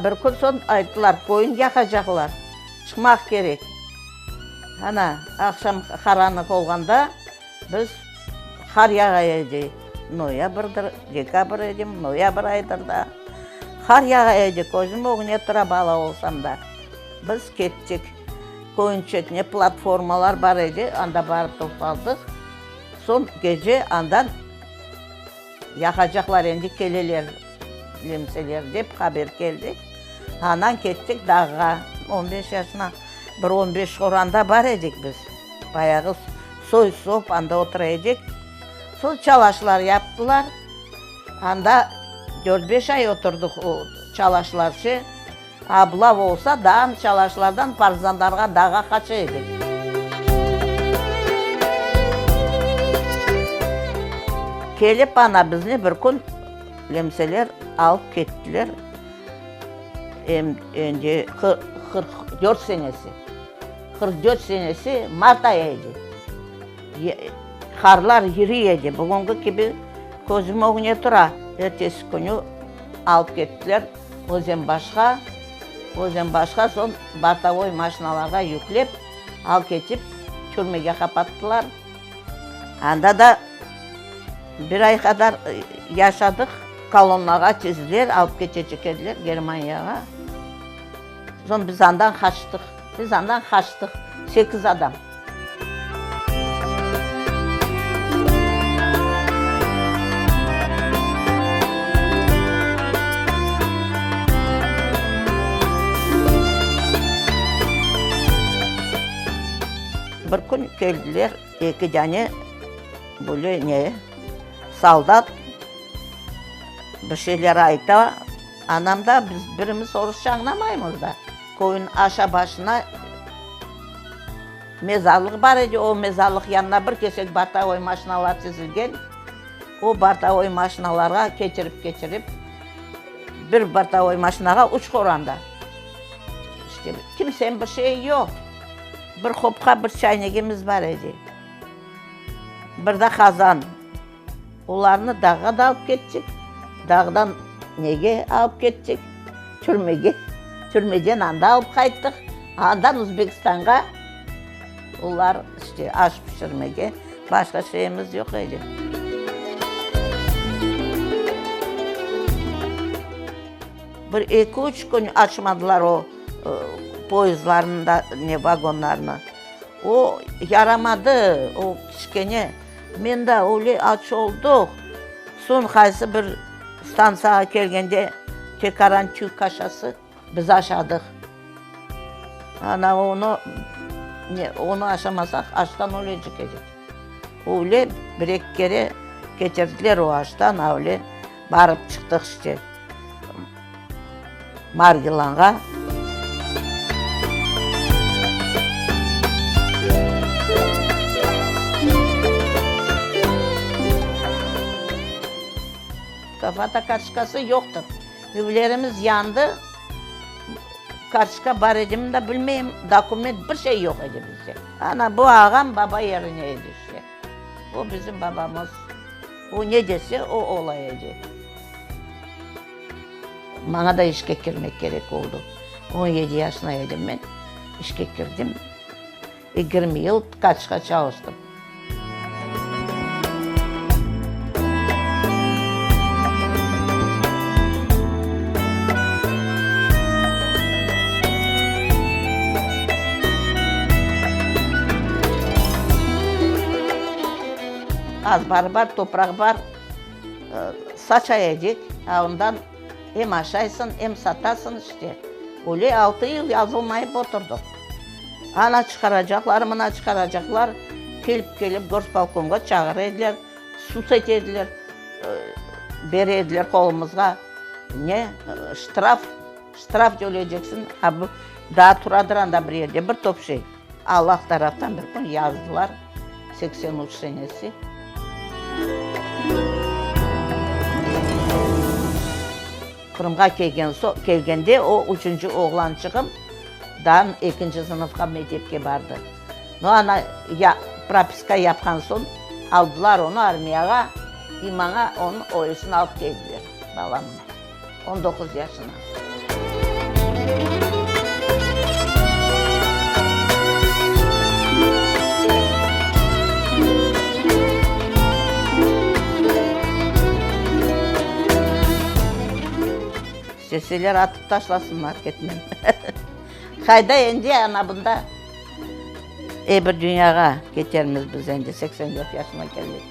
Ana, bir kün soñ ayttılar, köyün yaqacaqlar, çıqmaq kerek. Ana, aqşam qaranlıq olğanda biz, qar yağa edi, noyabrdir, dekabr edimi, noyabr ayıdır da, qar yağa edi, közüm ögüne tura bala olsam da. Biz kettik. Köyün çetine platformalar bar edi, anda barıp toqtaldıq. Soñ gece andan yaqacaqlar, endi keleler lemseler dep haber keldi. Andan kettik dağğa. On beş yaşına, bir on beş qoranda bar edik biz. Bayağı soy-sop anda otura edik. Soñ çalaşlar yaptılar. Anda dört-beş ay oturdıq o çalaşlarçe. Ablav olsa, daa çalaşlardan partizanlarğa dağğa qaça edik. Kelip ana bizni bir kün lemseler alıp kettiler, em endi 44 senesi, 44 senesi mart ayı edi. Qarlar yürüy edi, bugünki kibi közüm ögüne tura. Ertesi künü alıp kettiler. Özenbaşqa, Özenbaşqa, soñ bortovoy maşinalarğa yüklep, al ketip, türmege qapattılar. Anda da bir ay qadar yaşadıq. Kolonnağa tizdiler, alıp ketecek ediler Germaniyağa. Soñ biz andan qaçtıq. Biz andan qaçtıq, sekiz adam. Bir kün keldiler eki dane böyle ne, soldat, bir şeyler ayta, anam da, biz birimiz orusça añlamaymız da. Köyün aşa başına mezarlıq bar edi, o mezarlıq yanına bir kesek bortovoy maşinalar tizilgen. O bortovoy maşinalarğa ketirip-ketirip, bir bortovoy maşinağa üç qoranda. İşte, kimseniñ bir şeyi yoq. Bir hopqa, bir çaynegimiz bar edi. Bir de qazan. Olarnı dağğa da alıp kettik, dağdan nege alıp kettik, türmege, türmeden anda alıp qayttıq, andan Özbekistanğa olar işte aş pişirmege, başqa şeyimiz yoq edi. Bir eki-üç kün açmadılar o poyezdlarnı da, ne vagonlarnı. O yaramadı, o kiçkene. Men de öyle aç olduq. Soñ qaysı bir stantsiyağa kelgende tekaran tüy kaşası biz aşadıq. Ana onı ne, onı aşamasaq açtan ölecek edik. Öyle bir-eki kere ketirdiler o aştan, a öyle barıp çıqtıq işte Margilanğa. Fotokartoçkası yoqtır. Evlerimiz yandı, kartoçka bar edimi de bilmeyim, dokument, bir şey yoq edi bizde. Ana, bu ağam baba yerine edi işte. O bizim babamız. O ne dese, o ola edi. Maña da işke kirmek kerek oldı. 17 yaşında edim men, işke kirdim. 20 yıl tkaçqa çalıştım. Azbarı bar, topraq bar. Saça edik, a ondan em aşaysıñ, em satasıñ, işte. Öyle altı yıl yazılmayıp oturdıq. Ana çıqaracaqlar, mına çıqaracaqlar, kelip-kelip gorspolkomğa çağıra ediler, sud ete ediler, bere ediler qolumızğa, ne, ştraf, ştraf töleyceksiñ, a bu daa turadır anda bir yerde bir top şey. Allah taraftan bir kün yazdılar, 83 senesi. Qırımğa kelgen soñ, kelgende o üçünci oğlançığım daa ekinci sınıfqa mektepke bardı. No, ana ya propiska yapqan soñ aldılar onı armiyağa i maña onıñ öylesini alıp keldiler, balamnı, 19 yaşına. İsteseler atıp taşlasınlar, ketmem. Qayda endi, ana bunda, e bir dünyağa ketermiz biz endi, 84 yaşıma keldik.